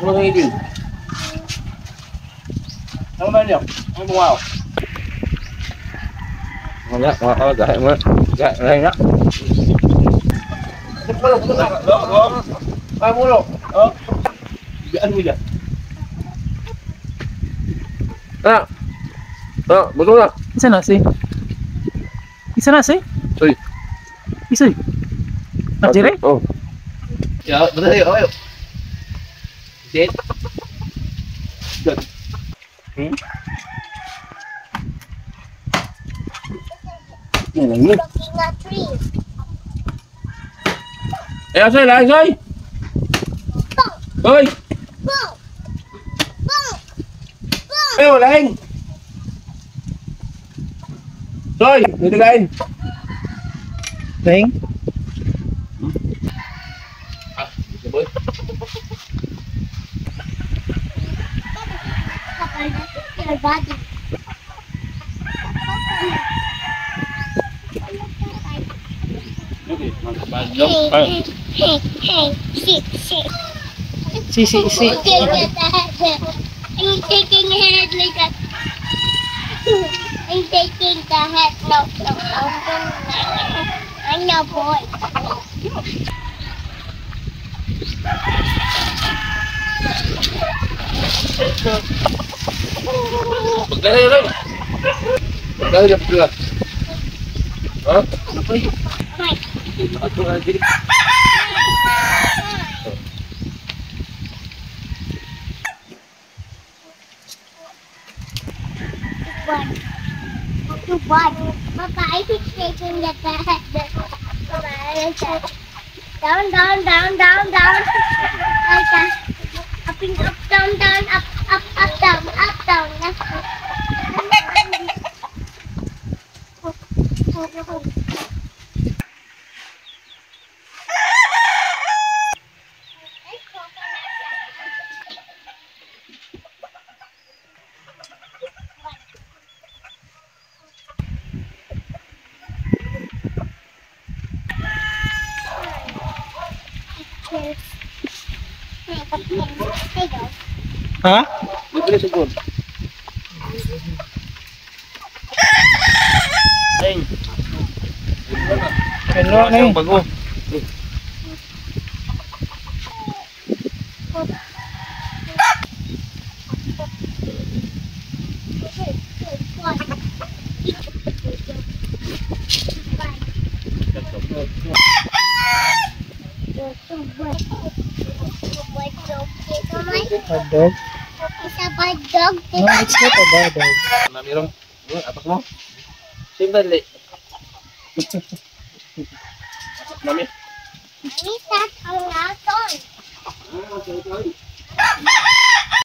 Ano ngipin? Ano ba niyo? Ano bungaw? Wala, mga gahe mo. Gahe na. Ay, mulo. Oh. Gaan mo dyan. Ah. Ah, buto na. Isa na si. Isa na si. Soy. Isoy. Nakjire? Oh. Ya, betul ya, ayo. Sit. Good. Yan lang yun. Looking at tree. Eh, Soy, lain, Soy. Soy. Boom! Boom! Boom! Ayo, lain. Soy, dito kain. Dahing? Ah, dito boy. Papa, your body. Okay, magbagyong. Ay. Hey, hey, hey, sit, sit. Si, si, si. I'm taking the head like that. I'm taking the head. No, no, no. I'm a boy. Pagdala lang. Pagdala lang pagdala. Ha? Hi. Ato nga dili. One. Two, one. Papa, I keep taking the head. Papa, like that. Down, down, down, down, down. Like that. Up, and up, down, down, up, up, up, down, up, down. Up. Ha? Libre sa good. Ay. Ano na yun? Bago. A dog? It's a bad dog. No, it's not a bad dog. Mami rong. Apak mo. Simple. Mami. Mami, that's a marathon. Ah, sorry.